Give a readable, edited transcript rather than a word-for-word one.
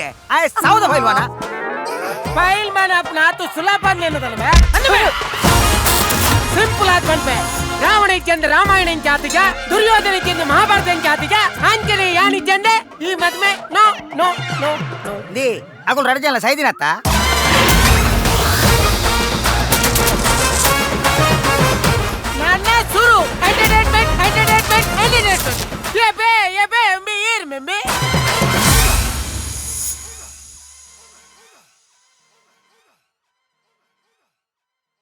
ಪಂಡೆ ಆಯ್ ಸಾವದ ಫೈಲ್ವಾನ. ಫೈಲ್ಮಾನ್ ಅಪ್ನ ಆತು ಸುಲಭ ಅನ್ನೋದಲ್ವೇ? ಸಿಂಪಲ್ ಆದ್ ಪನ್ಪೆ. ರಾವಣ ಇಚ್ಚಂದೆ ರಾಮಾಯಣ ಇಂಚಾತಿಗ, ದುರ್ಯೋಧನ ಇಚ್ಚಂದೆ ಮಹಾಭಾರತ ಇಂಚಾತಿಗ, ಅಂಚನೆ ಯಾನ್ ಇಚ್ಚಂದೆ ಈ ಮದ್ಮೆ no no no no. The ಅಗುಲ್ ರಡ್ ಜನ ಸೈದಿನತ್ತ. ನನ್ನ ಸುರು ಎಂಟರ್ಟೈನ್ಮೆಂಟ್ ಎಂಟರ್ಟೈನ್ಮೆಂಟ್ ಎಂಟರ್ಟೈನ್ಮೆಂಟ್. ಎಬೆ ಎಬೆ ಎಂಬಿ ಏರ್ ಮೆಂಬಿ.